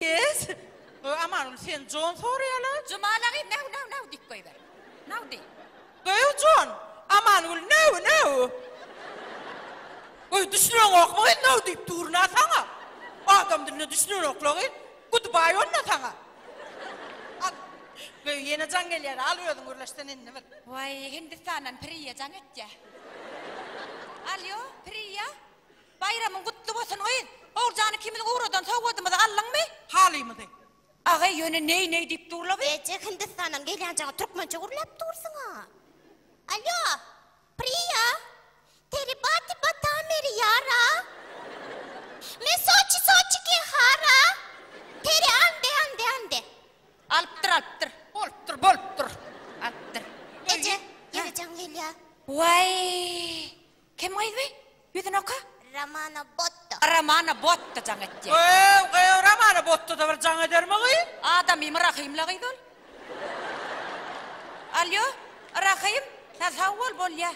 Yes. Amangül sen Jon soraýala. Jumala gyz now now now diýip goýber. Now diý. Goý Jon. Amangül now now. Goý düşüneňokmy gyz now diýip durna saňa. Adam diline düşünenokla gyz. Goodbye onda saňa. Al. Goý ýene jaň gelýär. Al özüň gürleşsen indi bir. Waý Hindistandan Priýa jaň etýä. Alýo Priýa. Baýramyň gutly bolsun gyz! Oguljan ikimiziň ugradan sowgadymyzy aldyňmy? Halymyzy. Agaý ýöne neý neý diýip durla bi. Eje Hindistandan gelýän jaňa türkmençe gürläp dursuň-a. Alýo, Priýa, teri bati bata meri ýara. Men soçi soçi ke hara. Teri ande ande ande. Alypdyr alypdyr. Bolupdyr bolupdyr. Alypdyr. Eje, ýene jaň gelýä. Waý! Kim gyz bi? Ýüzüni oka. Romana Botto. Romana Botto jaň etýä. Gyýw, gyýw, Romana Botto-da bir jaň edermi gyz? Adamymy Rahymla gyz ol. Alýo, Rahym, sag sag bol, bolýa.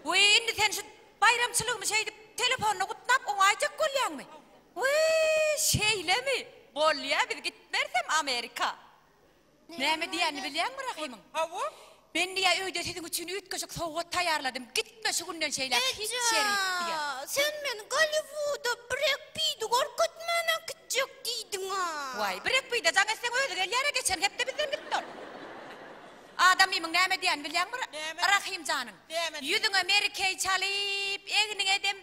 Wiý, indi sen şu baýramçylygymy şeýdip telefonda gutlap oňaýjak bolýaňmy? Wiý, şeýlemi? Bolýa, biz gitmerisem Amerika. Näme diýýänini bilýäňmi Rahymyň? Hawa. Men diýýär, öýde siziň üçin üýtgeşik sowgat taýýarladym. Gitme şu günden şeýläk hiç ýerik diýýär. Eje, sen meni Golliwuda Brek Pidi görkezmän äkitjek diýdiň-ä. Waý, Brek Pide jaň etseň özi gelýär-ä, geçen hepde bizden gitdi ol. Adamymyň näme diýýänini bilýäňmi Näme? Rahym janyň? Näme? Ýüzüňe Meri Kay çalyp, egniňe dem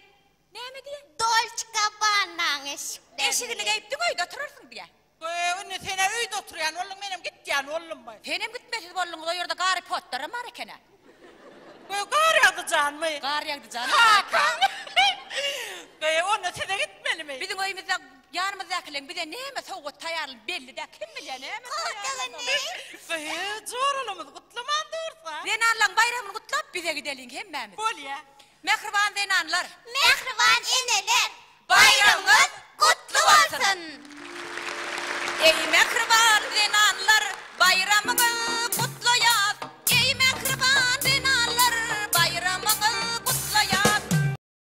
Näme diýýär? Dolce Gabbana-nyň eşiklerini. Eşigini geýip diňe öýde oturarsyň diýýär. Göýä indi sen-ä öýde oturýan bolduň, menem gitýän boldummy? Senem gitmesiz bolduňyz, o ýerde Garri Potteram bar eken-ä. Göýä gar ýagdy janmy? Gar ýagdy janam bar eken. Kakaň! Göýä onda size gitmelimi? Biziň öýümizde ýanymyzdakylaryň bize näme sowgat taýýarlany belli däl, kim bilýär näme taýýarlanyny. Göýä joralarymyzy gutlaman dursa. Zenanlaryň baýramyny gutlap bize gideliň hemmämiz. Bolýa. Mähriban zenanlar! Mähriban eneler!